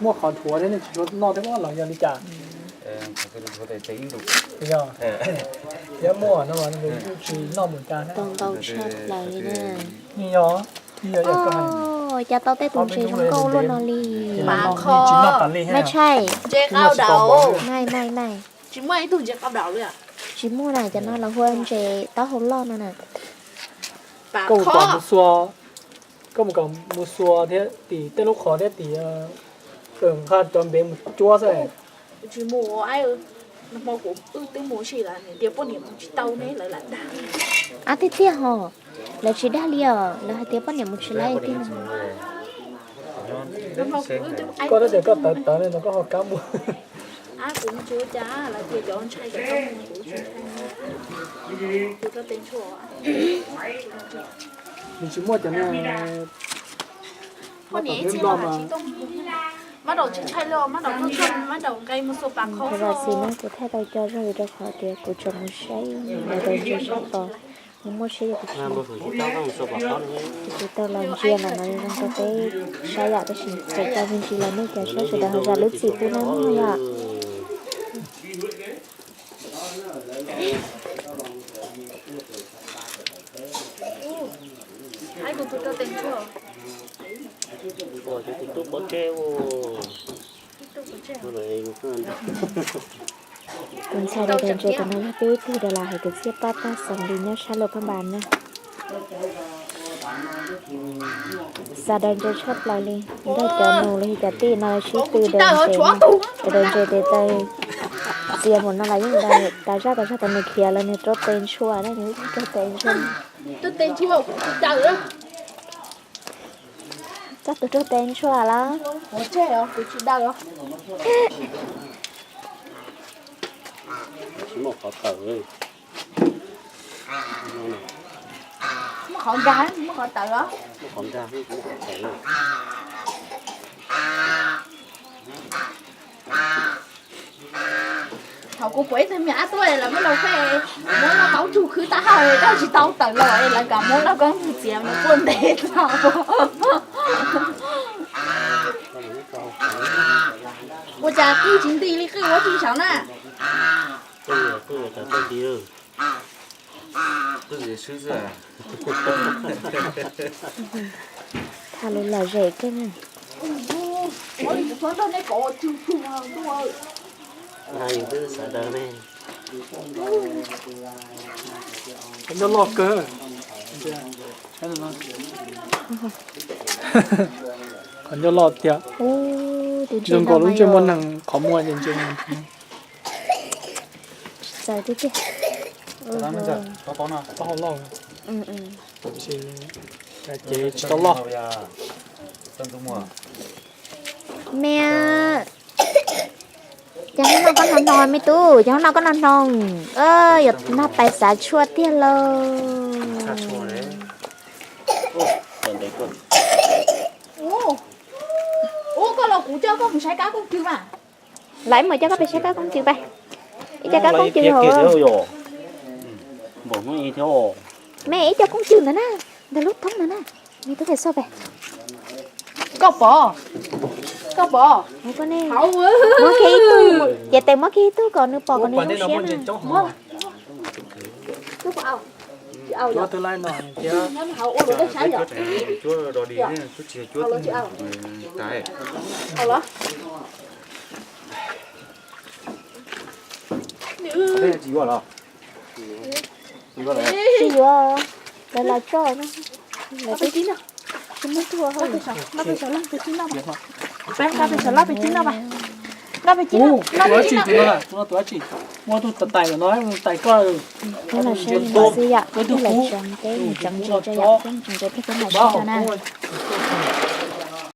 Muaj qhov dhuav thiab nej tsis tshua noj thiab los yog li cas? Yog, thiab muaj no mas nws kuj tsis noj mus cas thiab. Tau ntau tshaj plaws li na. Yog, yog, yog. Cas tau tej tus ntses zoo nkauj luaj no li. Mas tsis noj tas li. Mas tshaj. Ntses qau daus. Mas, mas, mas. Tsis muaj ib tug ntses qau daus li. Tsis muaj na, cov no los hu ua ntses taub hau loj no na. Koj mus kom mus xua, koj mus kom mus xua thiab tim tej lub qhov thiab tim nqa cov npev mus cuab xwb. Tsis mus, hmo kuv wb twb mus si lawm, tias poj niam mus tsis tau ne lawv lam dag. Ab, tiag tiag hos, lawv tsis dag li os, lawv hais tias poj niam mus tsis laib tiag. Koj twb tias koj tawv tawv ne, koj ho kab mus. Ab, kuv mus tsis ua cas, lawv tias cov ntshai cov tau mus kuv tsis ntshai. Kuv rau tes ntshua. Nws tsis muaj cov no. Poj niam ib txhia los mas tsis tau mus. Mab daum tsis ntshai li, mab daum tuaj tuaj, mab daum nqe mus xua pas qhov. Kuv tsis tau coj zog vim rau qhov tias kuv tseem mus saib ntawd ntses sab tod, nws muaj siab yog kuv tsis, kuv tsis tau los ntsia los no zoo rau peb saib yom, tab sis txawm coj me ntsis los nej cov saib sawv daws ho zam lub txim pub nawb mog yom. Kuv ntxhais daws daws ntses tam no yog peb ib tug daws los hais kwv txhiaj pab tag xeem li nyob sab Luam Phaj Npas na. Xav daws ntses tshaj plaws li, nrog cov nus los yog cov tij no sib tw daws ntses no. Daws daws ntses tes taw txias mus no los yeej daws tas zaj tas zog tas nws khiav los nws rau tes ntshua na, nws rau tes ntshua. Koj tus rau tes ntshua los? Tsis muaj qhov tawm. Muaj qhov nkag, muaj qhov tawm los? Muaj qhov nkag, muaj qhov tawm. Thaum kuv pom ib tug me ab tuaj lawv muab lauj koj, muab lauj kaub tsug khwb tag hauj, koj tsis tau tawm los lawv kam muab lauj kaub ntug txiav mus puag ntev txog. Ua cas qwj tsis nti li, qwj ua tsis saum na. Tha lus lom zem kiag na. Qhov ncauj loj kawg. Qhov ncauj loj tiag. Zoo nkaus lub ntsej muag neeg qhov muag ces ntsia. Tsis txawv tiag tiag. Taub hau loj. Ces tsis tau loj. Me, ces hnub no koj hnoos hnoos me tub, ces hnub no koj hnoos hnoos, yuav noj pais xav tshuaj tiag lauj. Ub, koj los kuv coj koj mus saib kab kooj cw mas. Los ib mus coj koj pais saib kab kooj cw pais. Ib co kab kooj cw hauv. Me, ib co kooj cw ntawd na, ntawm lub thoob ntawd na. Me tub pais xauj pais. Koj pom, koj pom. Muab kiag ib tug, ces tes muab kiag ib tug kom nws pom kom nws zoo siab na. Tsis yuav, lawv los tso na. Tsis muaj tuaj. Muaj tus tais no, tais koj. Peb los saib li no xwb yom, peb los tseem teb, tseem ntses tso yom, peb tseem ntses thiab peb mam sib ntsib na.